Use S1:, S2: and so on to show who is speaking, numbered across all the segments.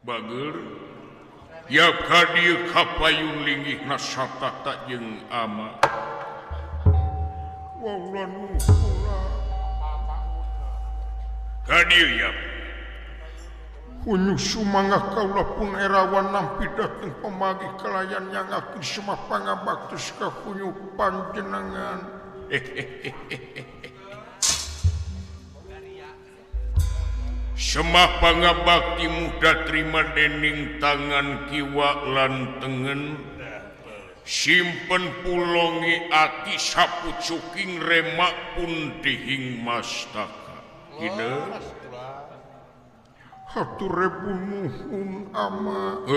S1: Bager ya ka dieu kapayun linggih nasatata jeung ama. Waula nuhun. Ka dieu ya. Hunyu sumangga kaula pun erawan nampi dateng pemagi kalayan nyangakeun semah pangabaktos ka hunyu panjenengan. Semah pangabakti muda terima dening tangan kiwa lan tengen simpen pulongi ati sapucuking remak pun dihing mastaka. Ide hatur rebu nuhun ama.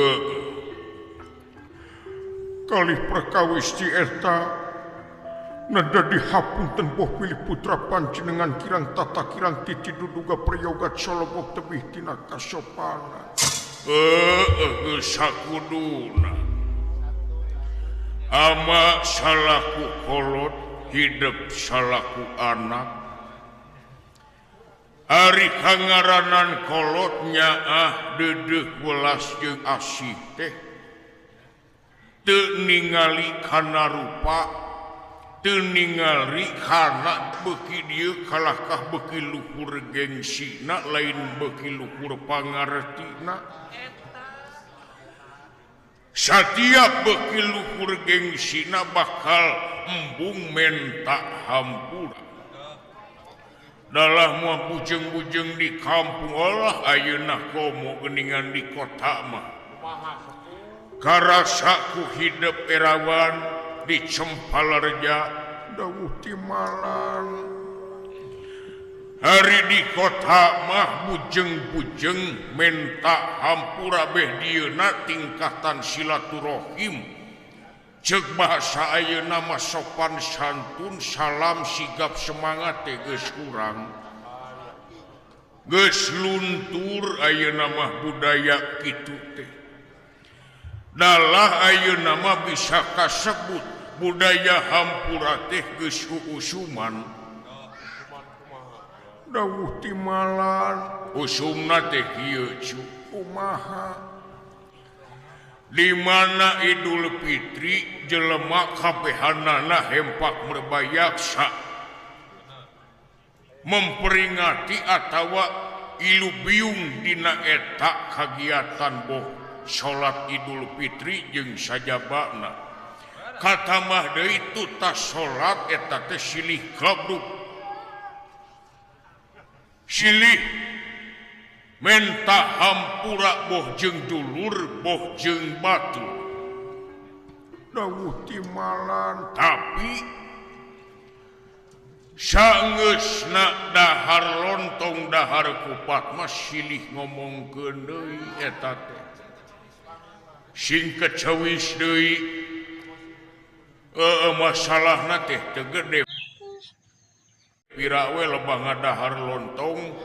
S1: Kalih perkawis ti eta nada dihapunten boh pilih putra panjenengan kirang tata kirang titi duduga prayoga solobok tebih tina kasopanan. Sakuduna ama salaku kolot hidup salaku anak. Ari kangaranan kolotnya ah dedeh welas jeung asih teh teu ningali kana rupa, teu ningali kana beuki dieu kalahkah beuki luhur gengsina lain beuki luhur pangartina. Satiap beuki luhur gengsina bakal embung menta hampura. Dalah moal bujeng-bujeng di kampung olah ayeuna komo geuningan di kota mah. Karasa ku hidup erawan di Cempalareja dawuh timalan. Hari di kota mah bujeng-bujeng menta hampura beh dieuna tingkatan silaturahim. Ceuk bahasa ayeuna mah sopan santun salam sigap semangat teh geus kurang. Geus luntur ayeuna mah budaya kitu teh. Dalah ayeuna mah bisa kasebut budaya hampura teh geus uusuman. Dawuh timalan usumna teh kieu cu kumaha. Di mana Idul Fitri jelema kabehanana hempak merbayaksa memperingati atawa ilu biung dina eta kagiatan boh salat Idul Fitri jeung sajabana. Katamah deui tutas salat eta teh silih gabruk. Silih menta hampura boh jeung dulur boh jeung batu. Dawuh timalan tapi sangeusna dahar lontong dahar kupat mah silih ngomongkeun deui eta teh. Sing kecewis deui masalahna teh teu gede. Pira we lebah ngadahar lontong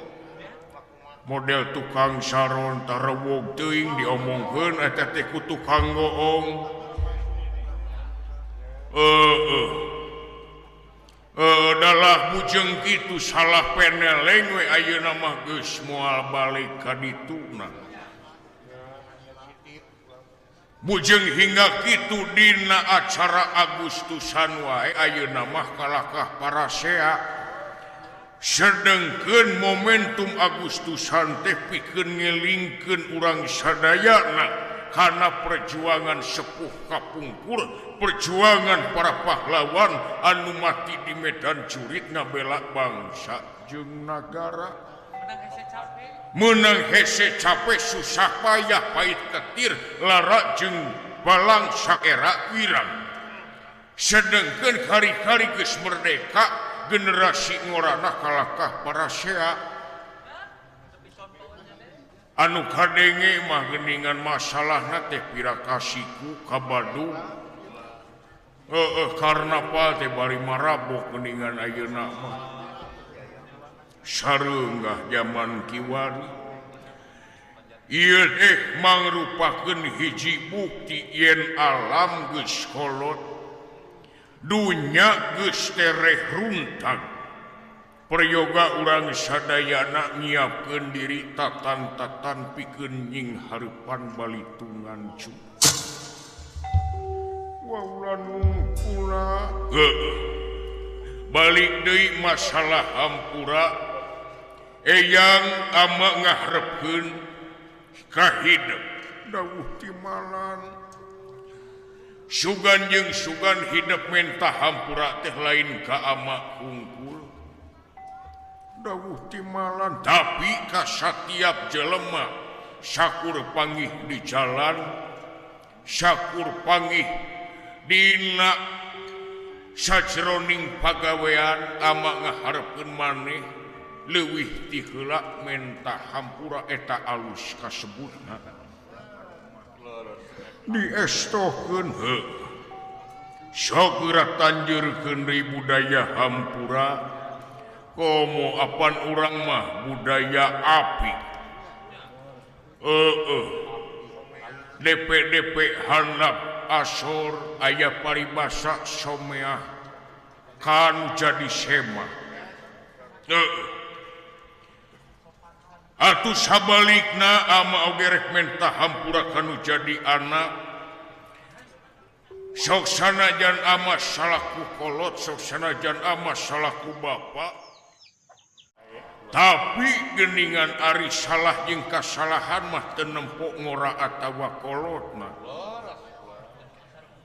S1: model tukang saron tarewog teuing diomongkeun eta teh ku tukang goong. Dalah bujeng kitu salah peneleng we ayeuna mah geus moal balik ka dituna. Bujeng hingga kitu dina acara Agustusan wae ayeuna mah kalakah parasea. Sedengkeun momentum Agustusan teh pikeun ngelingkeun urang sadayana kana perjuangan sepuh kapungkur, perjuangan para pahlawan anu mati di medan jurit ngabela bangsa jeung nagara. Menang hese capek susah payah pahit ketir lara jeung balang saera wirang. Sedengkeun hari-hari geus merdeka generasi ngorana kalakah parasea anu kadenge mah geuningan masalahna teh pira kasiku ka Badung. Karnaval teh bari marabok geuningan ayeuna mah. Sareunggah jaman kiwari. Ieu teh mangrupakeun hiji bukti yen alam geus kolot. Dunya geus tereh runtag. Peryoga urang sadayana nyiapkeun diri tatan-tatan pikeun nying hareupan balitungan cu. Waulanungkula heueuh. Balik deui masalah hampura eyang ama ngaharepkeun ka hidep dawuh timalan. Sugan jeung sugan hidep menta hampura teh lain ka ama hungkul. Dawuh timalan tapi ka satiap jelema sakur panggih di jalan sakur panggih dina sajroning pagawean ama ngaharepkeun maneh leuwih ti heula menta hampura eta alus kasebutna diestohkeun heuh sok geura tanjeurkeun deui budaya hampura komo apan urang mah budaya api DPDP handap asor aya paribasa someah kan jadi sema atuh sabalikna ama oge rek menta hampura kanu jadi anak sok sanajan ama salaku kolot sok sanajan ama salaku bapak tapi geningan ari salah jeung kasalahan mah teu nempo ngora atawa kolotna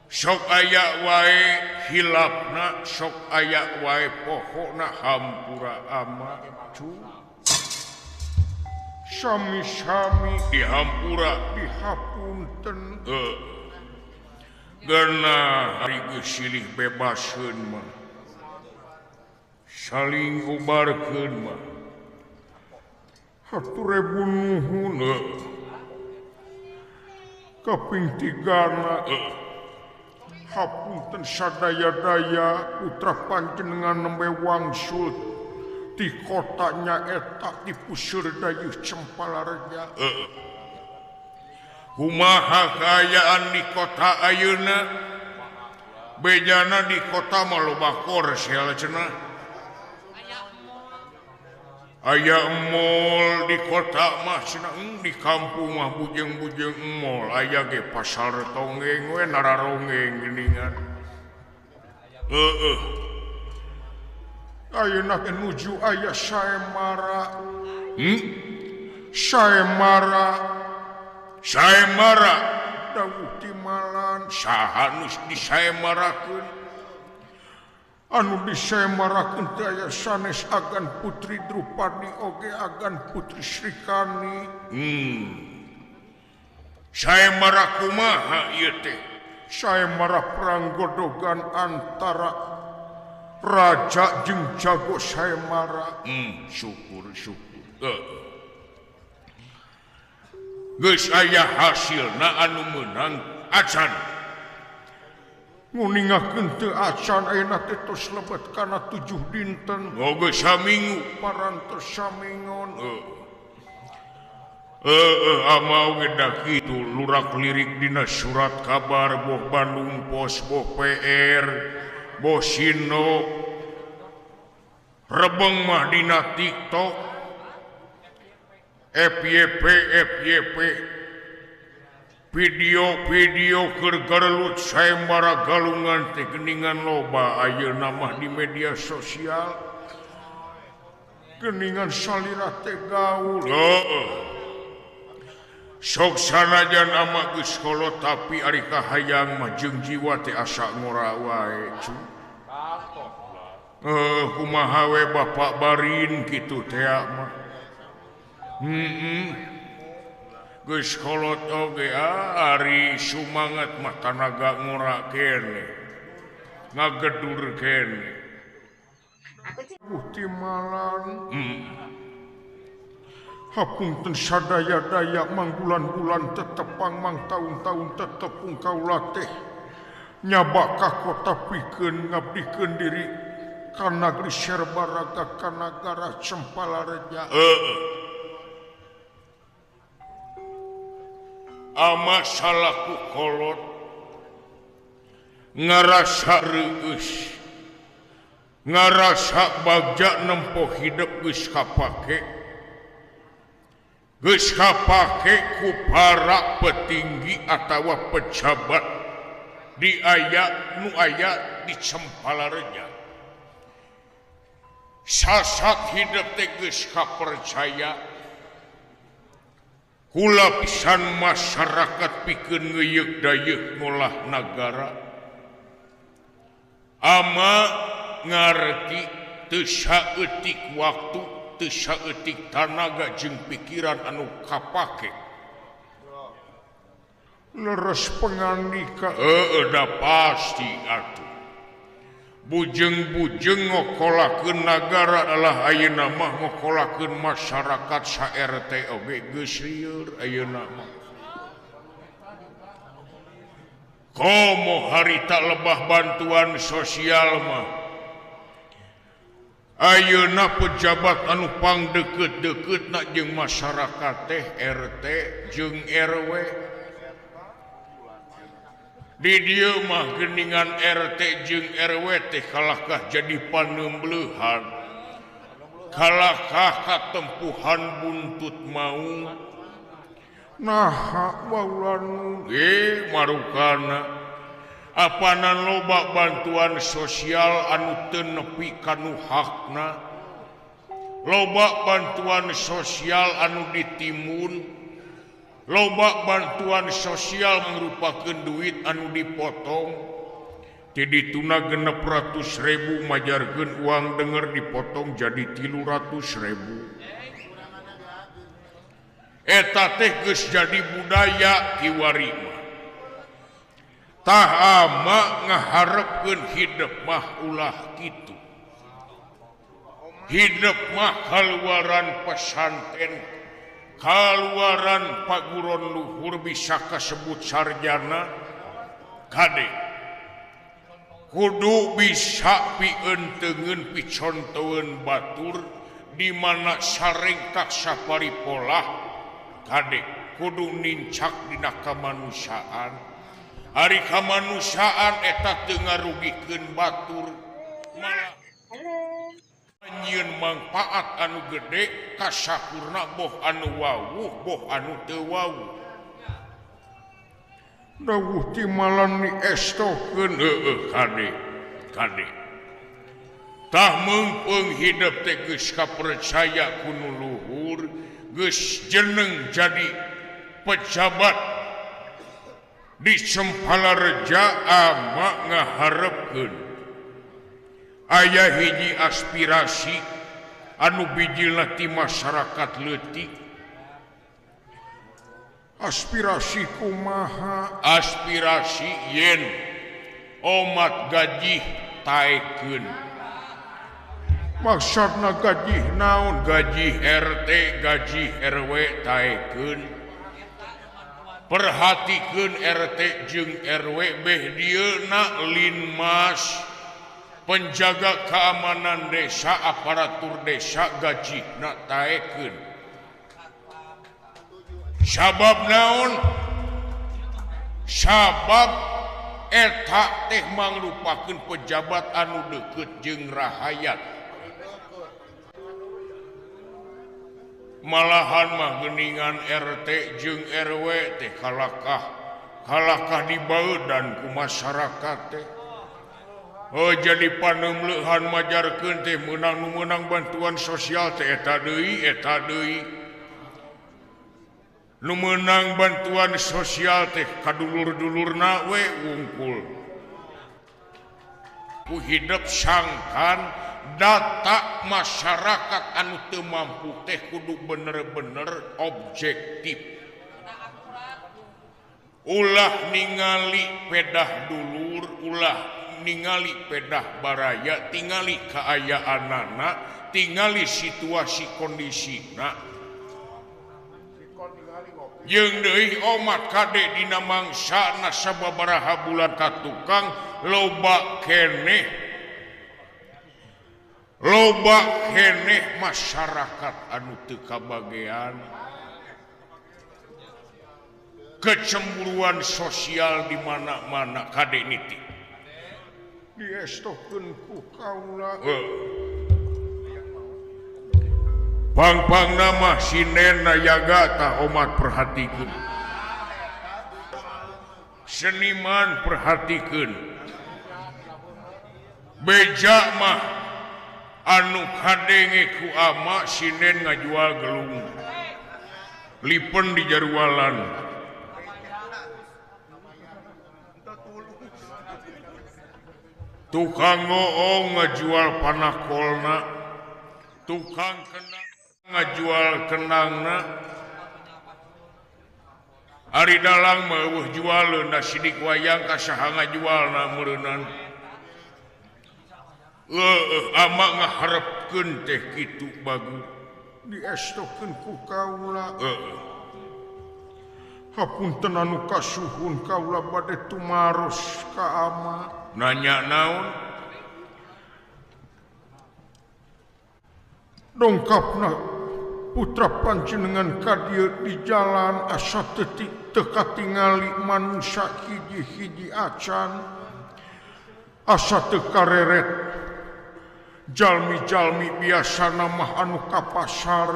S1: sok aya wae hilapna sok aya wae pohona hampura ama cu sami-sami dihampura dihapunten geuna ari geus silih bebaskeun mah saling ubarkeun mah hatur ribu nuhun kaping tigana hapunten sadaya-daya putra panjenengan nembe wangsul di kotanya eta di puseur dayeuh Cempalareja kumaha kaayaan di kota ayeuna bejana di kota mah loba korsel cenah aya mall di kota mah cenah di kampung mah bujeng-bujeng mall aya ge pasar tonggeng we nararongeng geuningan heueuh ayeuna teh nuju aya saemara saemara saemara dawuh timalan saha nu disaemarakeun anu disemarakeun teh aya sanes agan putri Drupadi oge agan putri Srikani. Saemara kumaha ieu teh? Saemara perang godogan antara raja jeung jago saemara. Syukur syukur. Geus aya hasilna anu meunang acan. Nguningakeun teu acan ayeuna teh tos lebet kana 7 dinten. Oh geus saminggu parantos samingon. Ama oge da kitu lurak lirik dina surat kabar boh Bandung Pos boh PR boh Sino rebeng mah dina TikTok FYP FYP video-video keur garelut saembara galungan teh geuningan loba ayeuna mah di media sosial geuningan salira teh gaul heueuh sok sanajan ama geus kolot tapi ari kahayang mah jeung jiwa teh asa ngora wae cu kumaha we bapak barin kitu teh mah geus kolot oge ari sumangat mah tanaga ngora kene ngagedur kene timalan hapunten sadaya-daya mangbulan-bulan tetepang mang taun-taun tetepung kaula teh nyabak ka kota pikeun ngabdikeun diri ka nagri Serbaraga ka nagara Cempalareja. Ama salaku kolot ngarasa reueus Ngarasa bagja nempo hidup geus kapake. Geus kapake ku para petinggi atawa pejabat di aya nu aya di Cempalareja. Sasat hidup teh geus kapercaya. Kula pisan masyarakat pikeun ngeuyeuk dayeuh ngolah nagara. Ama ngarti teu saeutik waktu, teu saeutik tanaga jeung pikiran anu kapake. Leres pangandika, heueuh da pasti atuh. Bujeng-bujeng ngokolakeun nagara adalah ayeuna mah ngokolakeun masyarakat sa RT oge geus lieur ayeuna mah. Komo harita lebah bantuan sosial mah. Ayeuna pejabat anu pangdeukeut-deukeutna jeung masyarakat teh RT jeung RW. Di dieu mah geuningan RT jeung RW teh kalahkah jadi paneumbleuhan. Kalahkah katempuhan buntut maung. Nah, waulan marukana. Apanan loba bantuan sosial anu teu nepi kanu hakna. Loba bantuan sosial anu ditimun. Loba bantuan sosial mangrupakeun duit anu dipotong. Ti dituna 600.000 majarkeun uang denger dipotong jadi 300.000. Eta teh geus jadi budaya kiwari mah. Tah ama ngaharepkeun hidup mah ulah kitu. Hidup mah kaluaran pesantren, kaluaran paguron luhur bisa kasebut sarjana kade. Kudu bisa pientengeun picontoeun batur di mana sarengkak saparipolah kade kudu nincak dina kamanusiaan. Ari kamanusiaan eta teu ngarugikeun batur malah nyieun mangpaat anu gede kasapurna boh anu wawuh boh anu teu wawuh. Dawuh timalan ni estokeun heueuh kade kade. Tah meungpeung hidup teh geus kapercaya ku nu luhur, geus jeneng jadi pejabat di Cempalareja ama ngaharepkeun aya hiji aspirasi anu bijilna ti masyarakat leutik. Aspirasi kumaha? Aspirasi yen omat gaji taekeun. Maksudna gaji naon? Gaji RT, gaji RW taekeun. Perhatikeun RT jeung RW beh dieuna linmas, penjaga keamanan desa, aparatur desa gajina taekeun. Sabab naon? Sabab eta teh mangrupakeun pejabat anu deukeut jeung rahayat. Malahan mah geuningan RT jeung RW teh kalakah dibaeudan ku masyarakat teh. Oh jadi paneumleuhan majarkeun teh meunang nu meunang bantuan sosial teh eta deui eta deui. Nu meunang bantuan sosial teh kadulur-dulurna we wungkul. Ku hidup sangkan data masyarakat anu teu mampu teh kudu bener-bener objektif. Ulah ningali pedah dulur, ulah ningali pedah baraya, tingali kaayaanana, tingali situasi kondisina. Jeung deui omat kade dina mangsana sababaraha bulan ka tukang loba keneh. Loba keneh masyarakat anu teu kabagean. Kecemburuan sosial di mana-mana kade niti. Diestokeun ku kaula. Pang-pang nama sinden nayaga tah omat perhatikeun. Seniman perhatikeun. Beja mah anu kadenge ku ama sinden ngajual gelung. Lipen di jarualan. Tukang ngoong ngajual panakolna, tukang kenang ngajual kenangna. Ari dalang mah eueuh jualeun da sidik wayang ka saha ngajualna meureunan. Heueuh ama ngaharepkeun teh kitu bagus. Diestokeun ku kaula. Heueuh. Hapunten anu kasuhun kaula bade tumaros ka ama. Nanya naon? Dongkapna putra panjenengan ka dieu di jalan asa teu katingali manusa hiji-hiji acan. Asa teu kareret. Jalmi-jalmi biasana mah anu ka pasar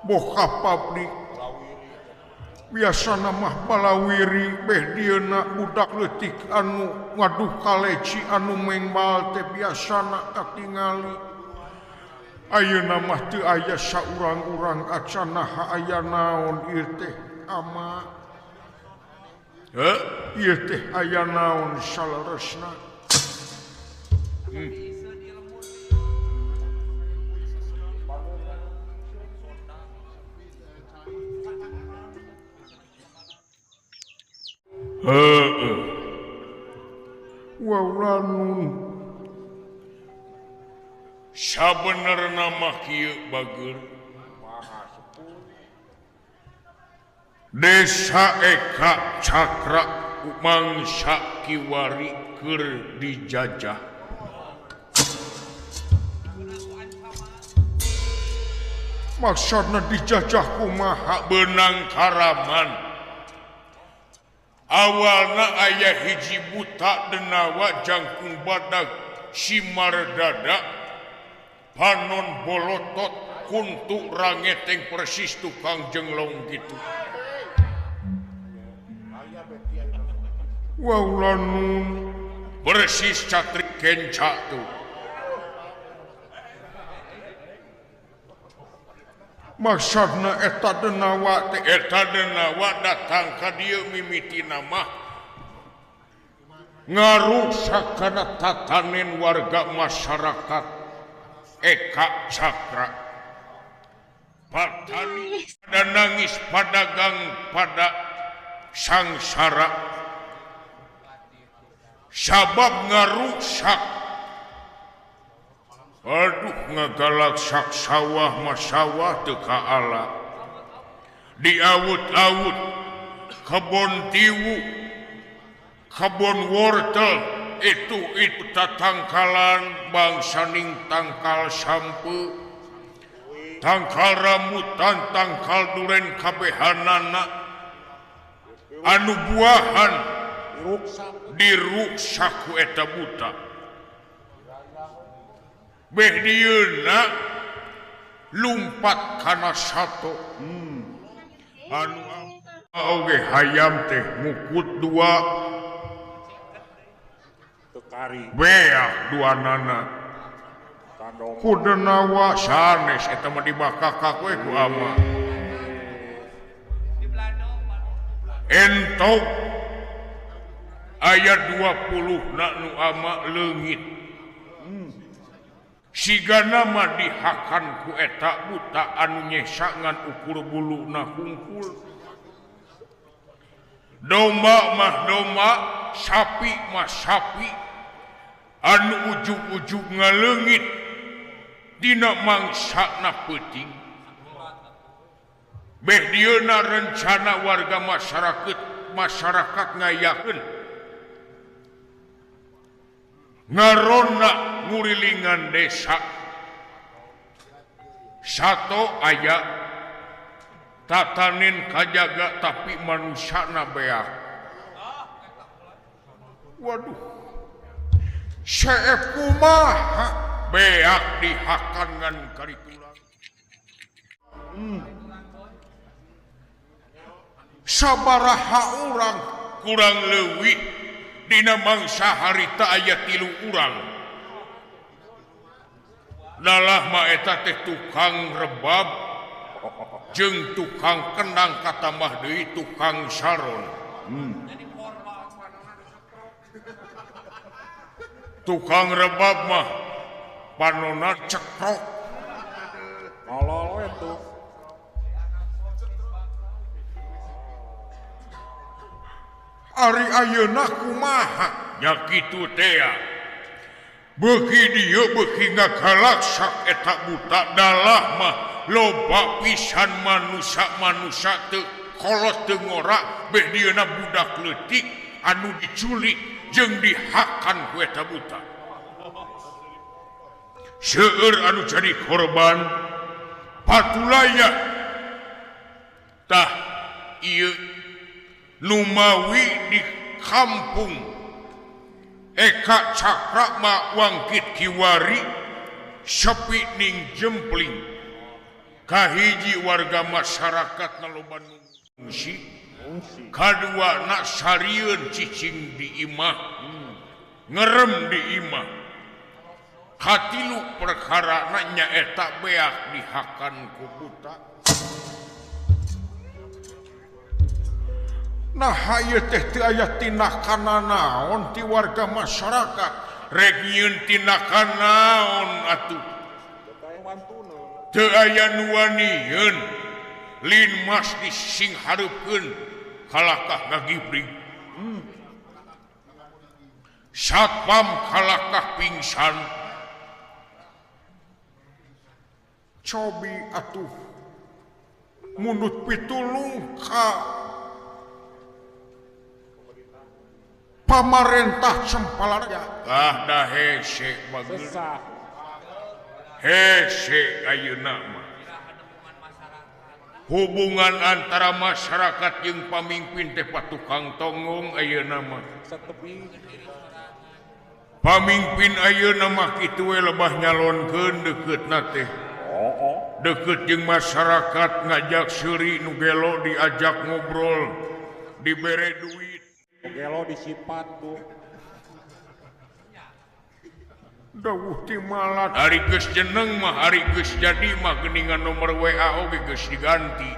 S1: boh ka pabrik. Biasana mah balawiri beh dieuna budak leutik anu ngaduh kaleci anu mengbal teh biasana katingali. Ayeuna mah teu aya saurang-urang acan naha aya naon ieu teh ama. Heuh, ieu teh aya naon saleresna. Heeh. Waulanun. Sabenerna mah kieu bager. Desa Eka Cakra mangsa kiwari keur dijajah. Maksudna dijajah kumaha beunang karaman. Awalna aya hiji buta denawa jangkung badag simar dada panon bolotot kuntu rangeteng persis tukang jenglong gitu. Waulanun persis catrik kenca tuh. Maksudna eta denawa teh eta denawa datang ka dieu mimitina mah ngarusak kana tatanen warga masyarakat Eka Cakra. Patani pada nangis, padagang pada sangsara. Sabab ngarusak. Aduh ngagalaksak sawah mah sawah teu kaala. Diawut-awut kebon tiwu, kebon wortel itu tatangkalan bangsaning tangkal sampe, tangkal rambutan, tangkal duren kabehanana anu buahan diruksak ku eta buta. Beh dieuna lumpat kana sato. Anu oge hayam teh mukut dua
S2: Tekari
S1: beak dua nana. Ku denawa sanes eta mah dibakakak we ku ama. Entok aya 20 na nu ama leungit. Sigana mah dihakan ku eta buta anu nyesa ngan ukur buluna hungkul. Domba mah domba, sapi mah sapi. Anu ujug-ujug ngaleungit dina mangsana peuting. Beh dieuna rencana warga masyarakat ngayakeun ngarona ngurilingan desa. Sato aya tatanen kajaga tapi manusana beak. Waduh, Seep kumaha beak dihakan ngan karitulang. Sabaraha urang kurang leuwih dina mangsa harita aya 3 urang. Dalah mah eta teh tukang rebab jeung tukang kendang katambah deui tukang saron. Tukang rebab mah panona cekrok.
S2: Tolol we tuh.
S1: Ari ayeuna kumaha? Nya kitu teh. Beuki dieu beuki ngagalaksak eta buta dalah mah loba pisan manusia-manusia teu kolot teu ngora beh dieuna budak leutik anu diculik jeung dihakan ku eta buta. Seueur anu jadi korban patulaya. Tah ieu numawi di kampung Eka Cakra ma wangkit kiwari sepi ning jempling kahiji warga masyarakat naloba ngungsi kadua nak sarieun cicing di imah ngerem di imah katilu perkara nyaeta beak dihakan ku buta. Nah ieu teh teu aya tindakan naon ti warga masyarakat rek nyieun tindakan naon atuh teu aya nu wanieun linmas disinghareupkeun kalakah ngagibrig satpam kalakah pingsan cobi atuh mundut pitulung ka pamarentah Cempalaraja. Ah da hese bageun. Hese ayeuna mah. Hubungan antara masyarakat jeung pamimpin teh patukang tonggong ayeuna mah. Pamimpin ayeuna mah kitu we lebah nyalonkeun deukeutna teh. Deukeut jeung masyarakat ngajak seuri nu gelo diajak ngobrol, dibere duit.
S2: Gelo disipat tuh.
S1: Dawuh ti malat. Ari geus jeneng mah, ari geus jadi mah geuningan nomor WA oge geus diganti.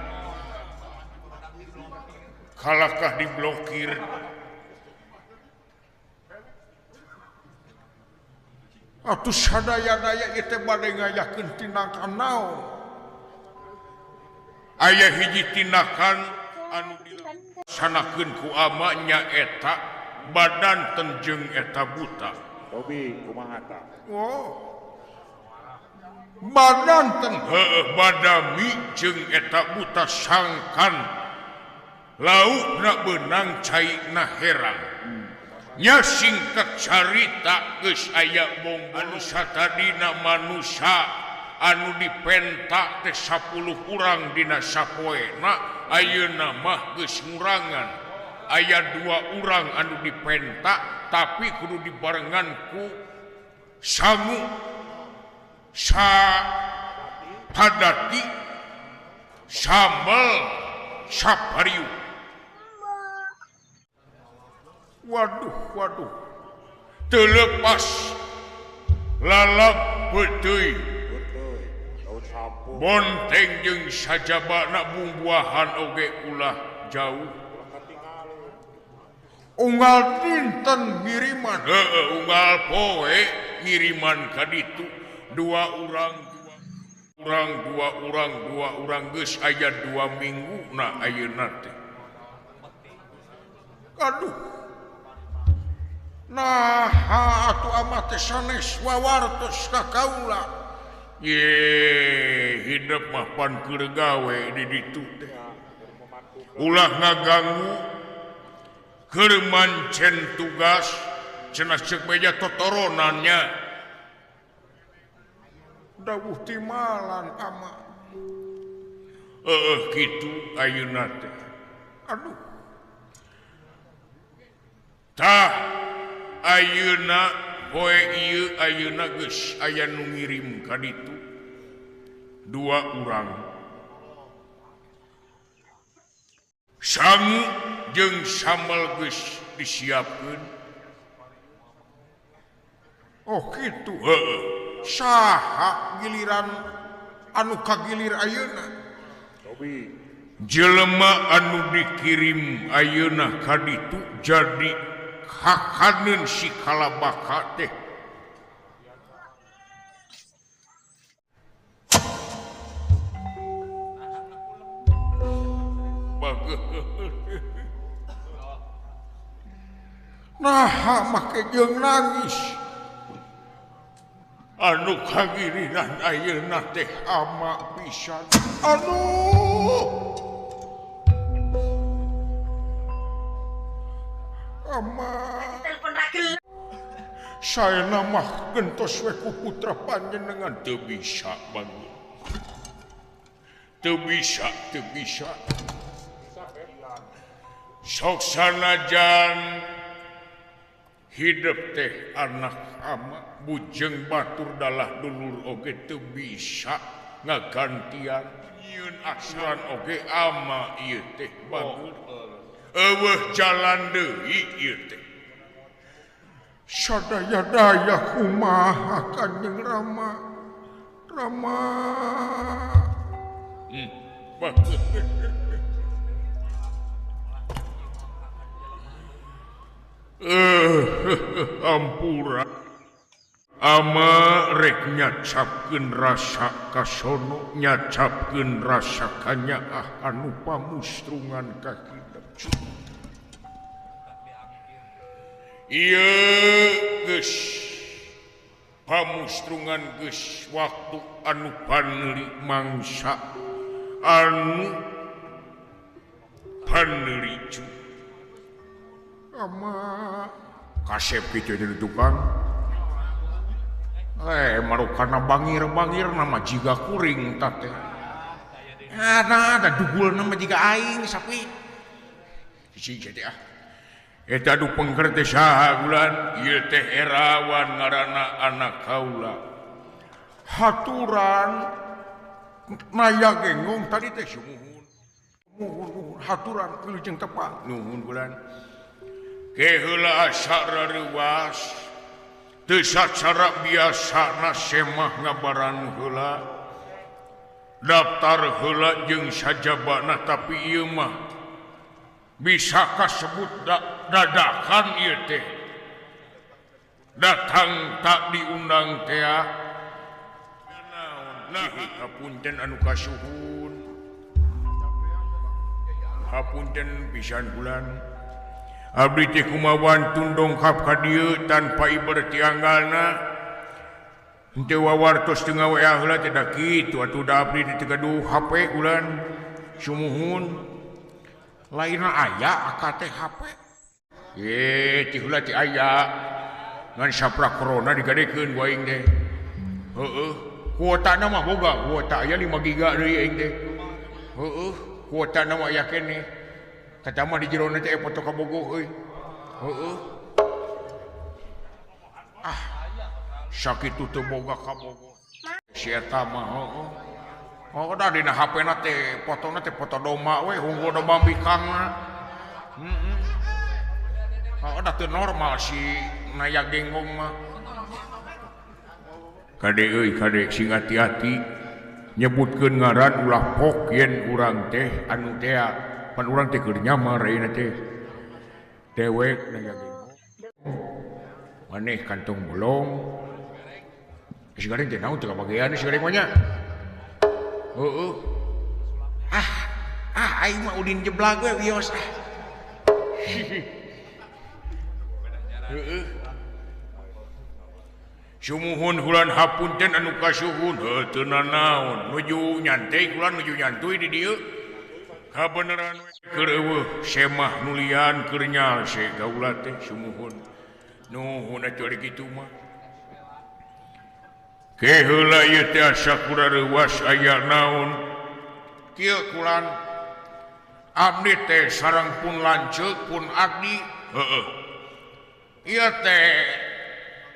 S1: Kalakah diblokir. Atuh sadaya-daya ieu teh bade ngayakeun tindakan naon? Aya hiji tindakan anu dilaksanakeun ku ama nyaeta badan tenjeng eta buta.
S2: Tobi kumaha tah?
S1: Oh. Badan ten heueuh badami jeung eta buta sangkan laukna beunang caina herang. Nya singkat carita geus aya bong anu satadina manusia anu dipenta teh 10 urang dina sapoena ayeuna mah geus ngurangan aya 2 urang anu dipenta tapi kudu dibarengan ku sangu sa padati sambel sapariu. Waduh waduh teu lepas lalap peuteuy bonteng jeung sajabana bumbuahan oge ulah jauh unggal dinten ngiriman heueuh unggal poe ngiriman ka ditu 2 urang 2 urang 2 urang 2 urang geus aya 2 minggu na ayeuna teh. Aduh nah atuh amat teh sanes wawartos ka kaula. Ye hidup mah pan keur gawe di ditu teh. Ulah ngaganggu keur mancen tugas cenah ceuk beja totoronannya. Dawuh timalan ama. Heueuh kitu ayeuna teh. Aduh. Tah ayeuna Poe ieu ayeuna geus aya nu ngirim ka ditu dua urang sangu jeung sambal geus disiapkeun. Oh kitu heueuh saha giliran anu kagilir ayeuna jelema anu dikirim ayeuna ka ditu jadi hakaneun si Kalabaka teh. Nah make jeung nangis anu kagiriran ayeuna teh ama pisan. Aduh ama saena mah gentos we ku putra panjenengan teu bisa bangun teu bisa teu bisa sok sanajan hidup teh anak ama bujeng batur dalah dulur oge teu bisa ngagantian nyieun asuran oge ama ieu teh bagus eueuh jalan deui ieu teh sadaya-daya kumaha Kanjeng Rama Rama bagus. Ampura ama rek nyacapkeun rasa kasono nyacapkeun rasa kanyaah anu pamustrungan ka hidup. Ieu geus pamustrungan geus waktu anu paneuli mangsa anu paneuli ama kasep kitu jadi tukang marukana bangir-bangir nama jiga kuring teh nah ada dugul nama jiga aing sapi si jadi ah eta du pengker teh saha bulan ieu teh Erawan ngaranna anak kaula haturan naya genggong tadi teh sumuhun muhun haturan wilujeng tepang nuhun bulan keheula asa rareuwas teu sacara biasana semah ngabaran heula daftar heula jeung sajabana tapi ieu mah bisa kasebut dadakan ieu teh datang tak diundang teh naon hapunten anu kasuhun hapunten pisan bulan abdi teh kumawan tundongkap ka dieu tanpa iber tianggalna henteu wawartos teu ngaweah heula teh da kitu atuh da abdi teh gaduh HP ulan sumuhun lainna aya aka teh HP ye ti heula teh aya ngan saprak corona digadekeun ku aing teh heueuh kuotana mah boga kuota aya 5 giga deui aing teh heueuh kuotana mah aya keneh kata mah di jero teh foto kabogoh euy heueuh ah sakitu teu boga kabogoh si eta mah heueuh oh da dina HP na teh fotona teh foto domba we unggul domba bikangna heeh oh da teu normal si Naya Genggong mah kade euy kade sing hati-hati nyebutkeun ngaran ulah pok yen urang teh anu teh pan urang teh keur nyamar ayeuna teh dewek Naya Genggong maneh kantong bolong si gareng teh naon teu kabagean si gareng mah nya heueuh ah ah aing mah udin jeblag we wios ah heueuh sumuhun hulan hapunten anu kasuhun heuh teu nanaon nuju nyantai kulan nuju nyantuy di dieu kabeneran keur eueuh semah nulian keur nyalse gaula teh sumuhun nuhun atuh ari kitu mah ke heula ieu teh asa kurareuwas aya naon kieu kulan abdi teh sareng pun lanceuk pun abdi heueuh ieu teh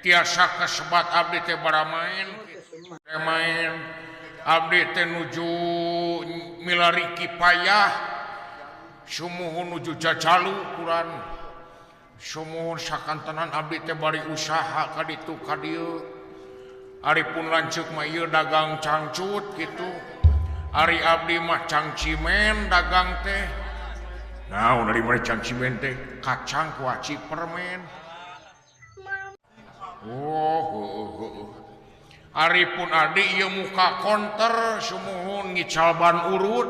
S1: Tiasa kasebat abdi teh baramaen main abdi teh nuju milari kipayah sumuhun nuju jajalu kuran sumuhun sakantenan abdi teh bari usaha ka ditu ka dieu ari pun lanceuk mah ieu dagang cangcut kitu ari abdi mah cangcimen dagang teh naon ari mah cangcimen teh kacang kuaci permen. Oh, ari pun adi ieu muka konter sumuhun ngical ban urut.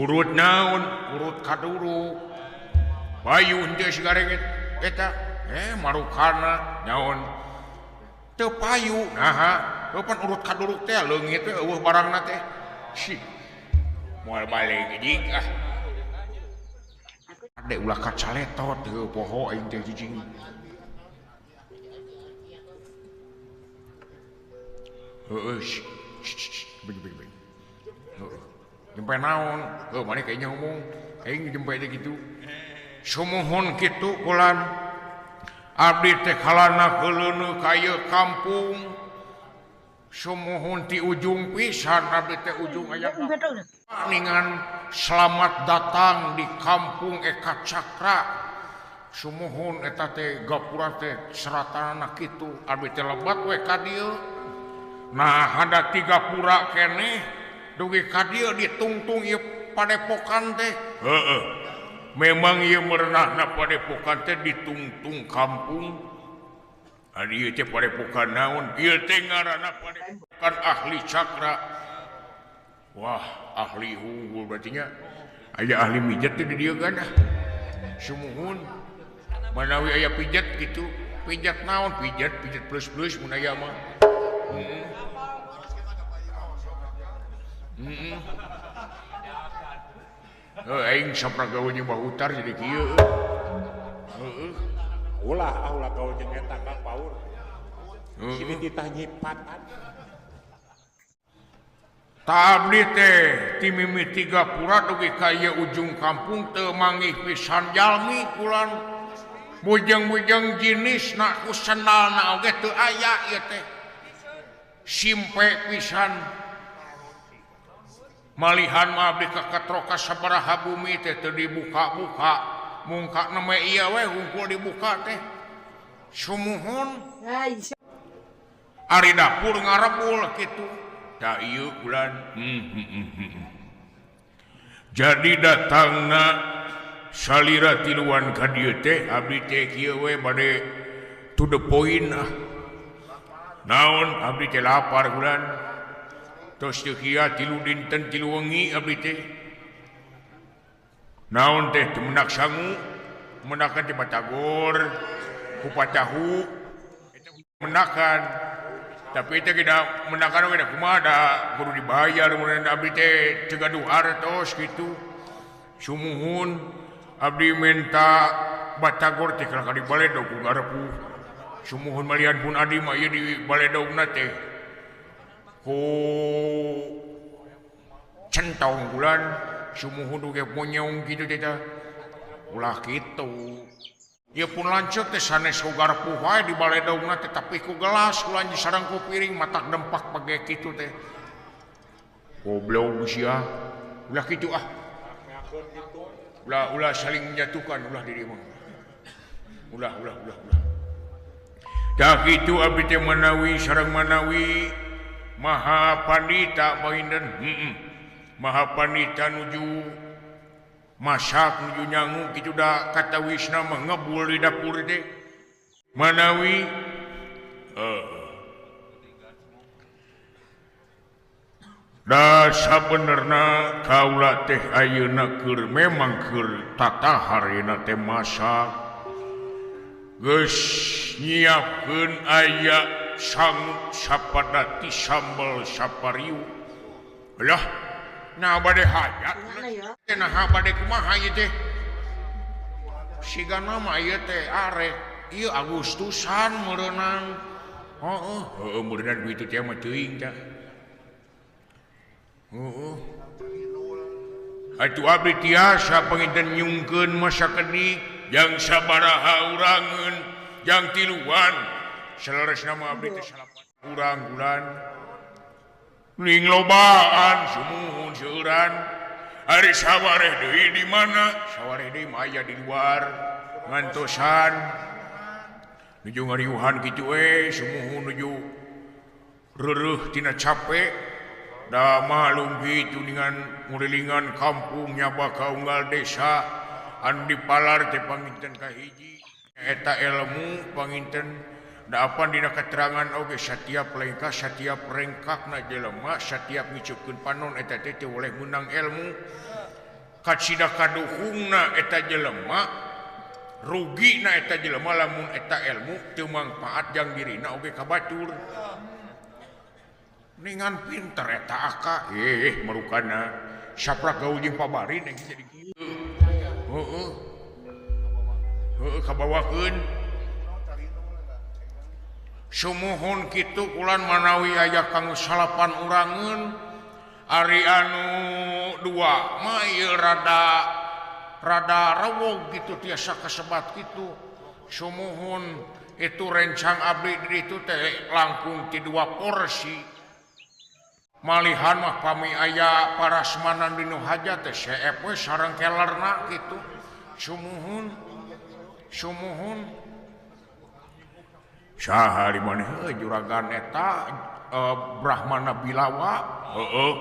S1: Urut naon? Urut kaduruk. Bayu henteu sigareng eta marukana naon? Teu payu. Naha, pan urut kaduruk teh leungit we eueuh barangna teh. Sih. Moal balik jig ah. Ade ulah kacaletot teu poho aing teh cicing. Heeh, bing. Heeh. Jempe naon? Heuh, maneh kayaknya ngomong. Aing jempe teh kitu. Sumuhun kitu kulan. Abdi teh kalana keuleuneuh ka ieu kampung. Sumuhun ti ujung pisan abdi teh ujung aya. Ningan selamat datang di kampung Eka Cakra. Sumuhun eta teh gapura teh seratanana kitu. Abdi teh lebat we ka dieu. Nah, ada tiga pura keneh dugi ka dieu ditungtung ieu padepokan teh. Heeh. Memang ieu merenahna padepokan teh ditungtung kampung. Ari ieu teh padepokan naon? Ieu teh ngaranna padepokan ahli cakra. Wah, ahli unggul berarti nya. Aya ahli mijat teh di dieu kan ah. Sumuhun. Manawi aya pijat kitu. Pijat naon? Pijat, pijat plus-plus mun aya mah. Aing sapra gawe jeung Bah Utar jadi kieu. Heeh.
S2: Ulah ah ulah gawe jeung eta Kang Paur. Sini titah nyipatan.
S1: Ta abdi teh ti mimiti gapura dugi ka ieu ujung kampung teu manggih pisan jalmi kulan. Bujeng-bujeng jinisna ku sendalna oge teu aya ieu teh. Simpe pisan. Malihan mah abdi ka sabaraha bumi teh teu dibuka-buka mungkakna mah ieu we hungkul dibuka teh sumuhun ari dapur ngarebul kitu da ieu bulan. Jadi datangna salira tiluan ka dieu teh abdi teh kieu we bade to the point ah. Naon abdi teh lapar bulan. Tos teu kieu tilu dinten tilu wengi abdi teh. Naon teh teu menak sangu, menakan teh batagor, kupat tahu, eta menakan. Tapi teh kita menakan oge da kumaha da kudu dibayar mun abdi teh teu gaduh artos kitu. Sumuhun abdi minta batagor teh kalah ka di baledog ku garepuh. Sumuhun malihan pun adi mah ieu di baledogna teh. Ku centong bulan sumuhun oge monyong kitu teh tah. Ulah kitu. Ieu pun lanceuk teh sanes ku garpu wae di baledogna teh tapi ku gelas ku lanjut sareng ku piring matak dempak page kitu teh. Goblok sia. Ulah kitu ah. Ulah ulah saling menjatuhkan ulah diri mah. Ulah ulah ulah ulah. Tah kitu abdi teh manawi sareng manawi Maha Pandita bainten Maha Pandita nuju masak nuju nyangu kitu da kata wisna mah ngebul di dapur teh manawi da sabenerna kaula teh ayeuna keur memang keur tatahar ayeuna teh masak geus nyiapkeun aya sangu sapadati sambal sapariu lah nah bade hajat nah bade kumaha ieu teh sigana mah ieu teh arek ieu Agustusan meureunang heeh heueuh meureunang kitu teh mah teuing tah heeh atuh abdi tiasa panginten nyungkeun masa kedik jang sabaraha urangeun Jang tiluan saleresna mah abdi teh salapan urang bulan ning lobaan sumuhun seueuran. Ari sawareh deui di mana? Sawareh deui mah aya di luar ngantosan nuju ngariuhan kitu we sumuhun nuju reureuh tina capek da malum kitu dengan ngurilingan kampungnya bakal unggal desa anu dipalar teh panginten kahiji eta ilmu panginten da apan dina keterangan oge satiap lengkah satiap rengkakna jelema satiap ngicupkeun panon eta teh teu boleh meunang ilmu kacida kaduhungna eta jelema rugi na eta jelema lamun eta ilmu teu mangpaat jang dirina oge ka batur ningan pinter eta aka merukana saprak gaul jeung pabari neng jadi kieu heueuh heueuh kabawakeun sumuhun kitu kulan manawi aya kanggo salapan urangeun ari anu dua mah ieu rada rada rewog gitu tiasa kasebat kitu sumuhun itu rencang abdi di ditu teh langkung ti dua porsi malihan mah pami aya parasmanan dinu hajat teh seep we sareng kelerna kitu sumuhun sumuhun saha di maneh juragan eta Brahmana Bilawa heueuh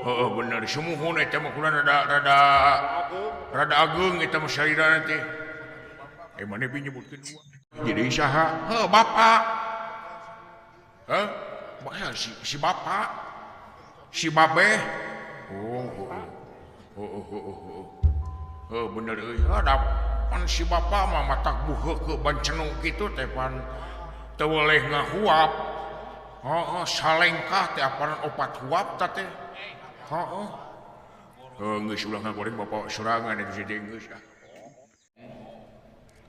S1: heueuh bener sumuhun eta mah kulan rada rada rada ageung eta mah salirana teh maneh bi nyebutkeun dua jadi saha heuh bapak heuh si bapak si babeh oh oh oh oh oh bener euy pan si bapak mah matak buheuh bancenu kitu teh pan teu weleh ngahuap heeh salengkah teh apan opat huap ta teh heeh heuh geus ulah ngagoreng bapak sorangan eta teh geus ah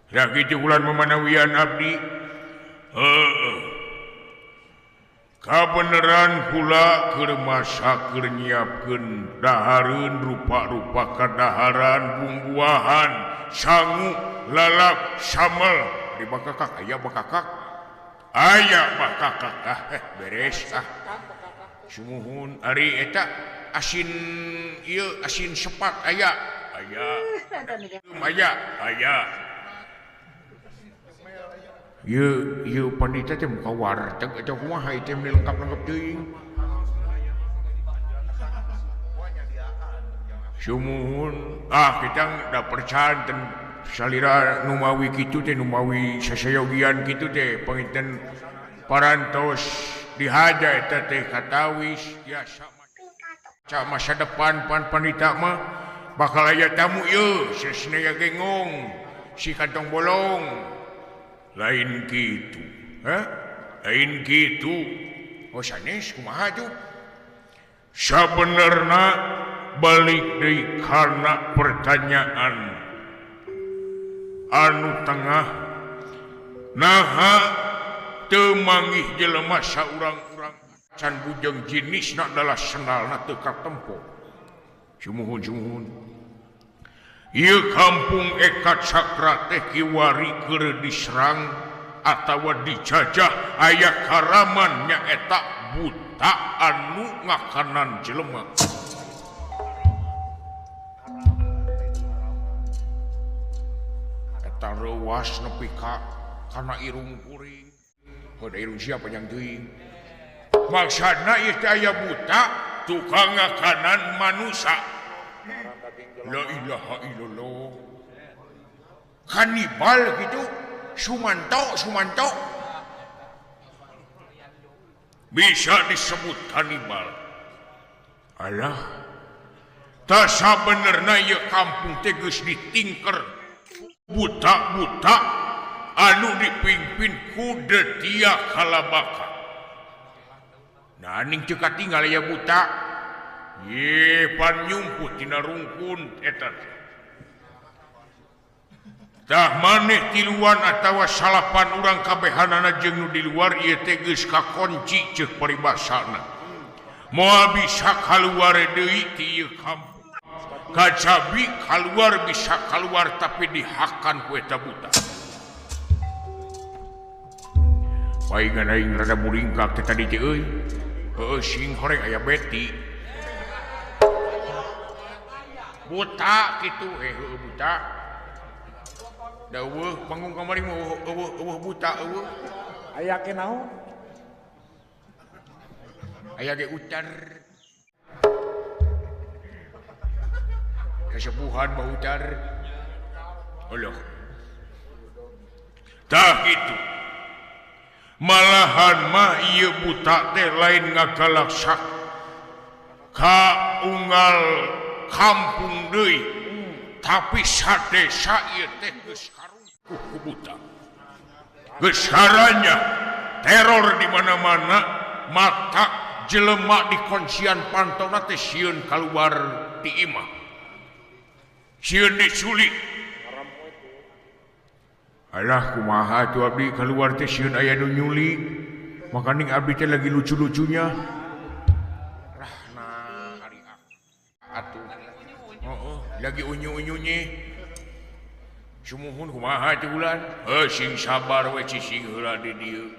S1: da kitu ulan mamanawian abdi heueuh kabeneran pula keur masa keur nyiapkeun dahareun rupa-rupa kadaharan bumbuahan sangu lalap samel di bakakak aya bakakak aya bakakak ah beres ah sumuhun ari eta asin ieu asin sepat aya aya aya aya ieu ieu pandita teh muka warteg eta kumaha ieu teh lengkap-lengkap teuing sumuhun ah kita da percanten salira numawi kitu teh numawi sasayogian kitu teh panginten parantos dihaja eta teh katawis biasa ca masa depan pan pandita mah bakal aya tamu ieu sesna gengong si kantong bolong lain gitu hah lain gitu oh sanes kumaha tuh sabenerna balik deui kana pertanyaan anu tengah naha teu manggih jelema saurang-urang can bujeng jenisna adalah sendalna teu katempo sumuhun sumuhun ieu kampung Eka Cakra teh kiwari keur diserang atawa dijajah aya karaman nyaeta buta anu ngakanan jelema eta reuas nepi ka kana irung kuring heuh irung sia panjang teuing maksudna ieu teh aya buta tukang ngakanan manusa. La ilaha illallah kanibal gitu Sumanto Sumanto bisa disebut kanibal alah tah sabenerna ieu kampung teh geus ditingker buta-buta anu dipimpin ku Detia Kalabaka nah ning teu katinggal aya buta ye pan nyumput tina rungkun eta tah maneh tiluan atawa salapan urang kabehanana jeung nu di luar ieu teh geus kakonci ceuk paribasana moal bisa kaluar deui ti ieu kampung kacabi kaluar bisa kaluar tapi dihakan ku eta buta. Paingan aing rada muringkak teh tadi teh euy. Heueuh sing horeng aya beti. Buta kitu heueuh buta. Da eueuh panggung kamari mah eueuh buta eueuh.
S2: Aya ke naon?
S1: Aya ge utar. Kesepuhan mah utar. Allah. Tah kitu. Malahan mah ieu buta teh lain ngagalaksak ka unggal kampung deui, tapi sadesa ieu teh geus karungkuh ku buta. Geus haranya teror di mana-mana, mata jelema di konsian pantona teh sieun kaluar ti imah. Sieun diculik. Alah kumaha tuh abdi keluar teh sieun aya nu nyulik. Makaning abdi teh lagi lucu-lucunya. Rahna ari atuh. Heeh, lagi unyu-unyunya. Sumuhun kumaha teh bulan? Heuh sing sabar we cicing heula di dieu.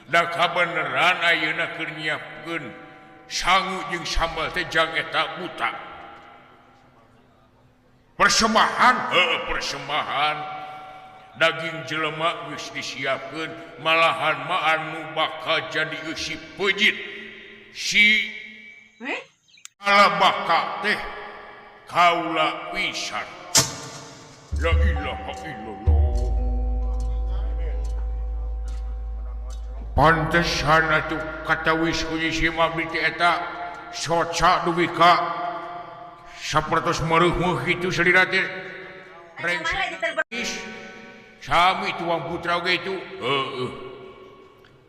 S1: Da kabeneran ayeuna keur nyiapkeun sangu jeung sambal teh jang eta buta. Persembahan, heuh persembahan. Daging jelema geus disiapkeun, malahan mah anu bakal jadi eusi peujit si ala baka teh kaula pisan. La ilaha illallah. Pantesan atuh katawis ku si abdi teh eta soca dugi ka sapertos mareuh kitu salira teh. Sami tuang putra oge itu. Heeh.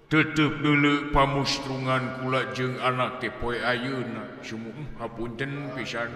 S1: Tutup dulu pamustrungan kula jeung anak teh poe ayeuna. Sumuh hapunten pisan.